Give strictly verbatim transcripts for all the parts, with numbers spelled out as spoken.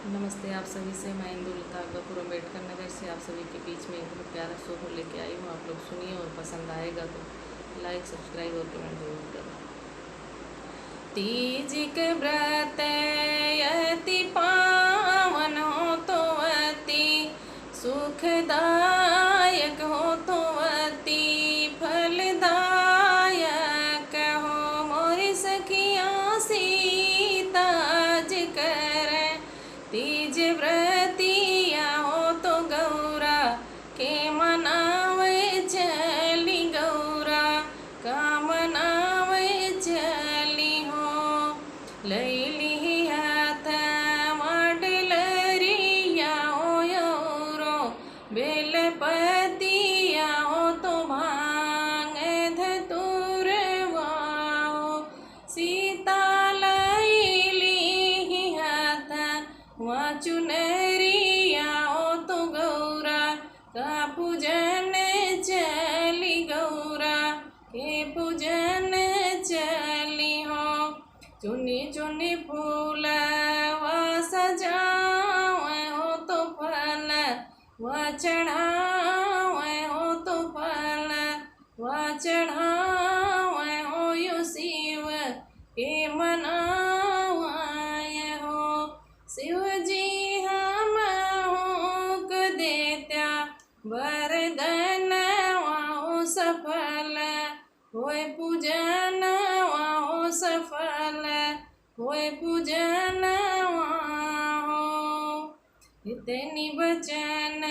नमस्ते आप सभी से, मैं इंदु लता अकबरपुर अम्बेडकर नगर से आप सभी के बीच में एक बहुत प्यारा सो लेके आई हूँ। आप लोग सुनिए और पसंद आएगा तो like, subscribe और comment जरूर करें। तीज के व्रत अति पावन होतो, अति सुखदायक होतो, अति फलदायक हो। मोरी सखिया सीता आज करै तीज व्रतिया होतो, गौरा के मनावै चली, गौरा का मनावै चली हो। लैली हाथ मा डलरिया हो, औरो बेलपतिया होतो, भांग धतुरवा हो। सीता लैली हाथ मा चुनरिया होतो, गौरा का पूजन चली, गौरा के पूजन चली हो। चुनी चुनी फूलवा सजावै होतो, फलवा चढ़ावै होतो, फलवा चढ़ावै हो। यो शिव के मनावै हो। शिव जी हमहूँ क देत्या वरदनवा हो, सफल होय पूजनवा हो, सफल होय पूजनवा हो। इतनी बचन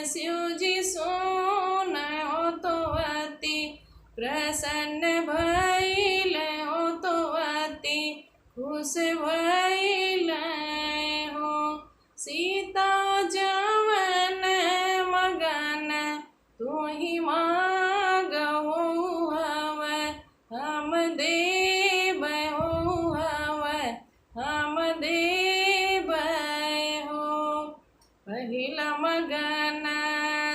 शिव जी सुन होतो, अति प्रसन्न भइल होतो, अति खुश भइल हो। सीता जवन मगन तोहि मागहु हव, हम देबहु हव, हम देबहु। पहिला मगन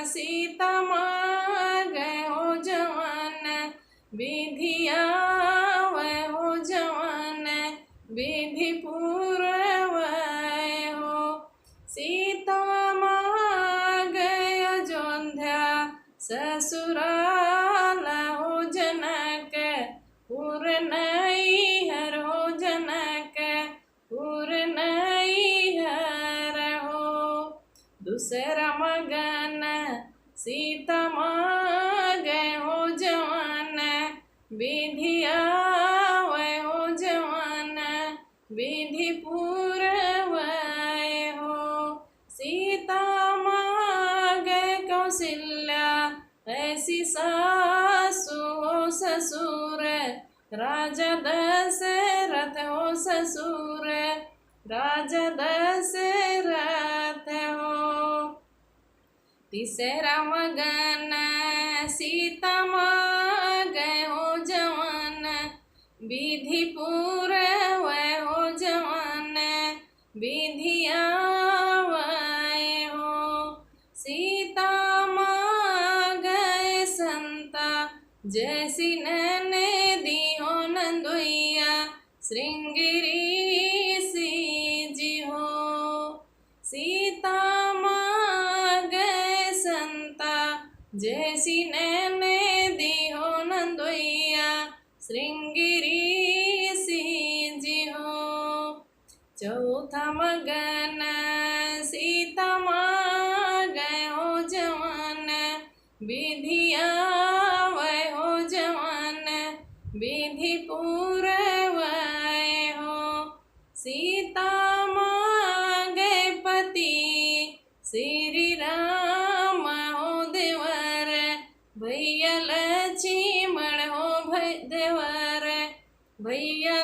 सीता मागहु जवन, विधि आवहु जवन, विधि पूरवहु। सीता मागै अयोध्या ससुराल हो, जनक पुर नैहर हो, जनक पुर नैहर हो। दूसरा मगन सीता मागै हो जवन, विधि आवहु जवन, विधि पूरवहु। सीता मागै कौशल्या ऐसी सासु हो ससुर, राजा दशरथ हो ससुर, राजा दशरथ हो। तीसरा मगन सीता मागै हो जवन, विधि पूरवहु जवन, विधि आवहु। सीता मागै संता जैसी ननदी हो नंदोइया, श्रृंगी ऋषि जी हो। सीता मागै संता जैसी ननदी हो नंदोइया, श्रृंगी ऋषि जी हो। चौथा मगन सीता मागै हो जवन, विधि आवहु जवन, विधि पूरवहु। सीता मागै पति श्री राम हो देवर, भैया लक्ष्मण हो भै-, देवर, भैया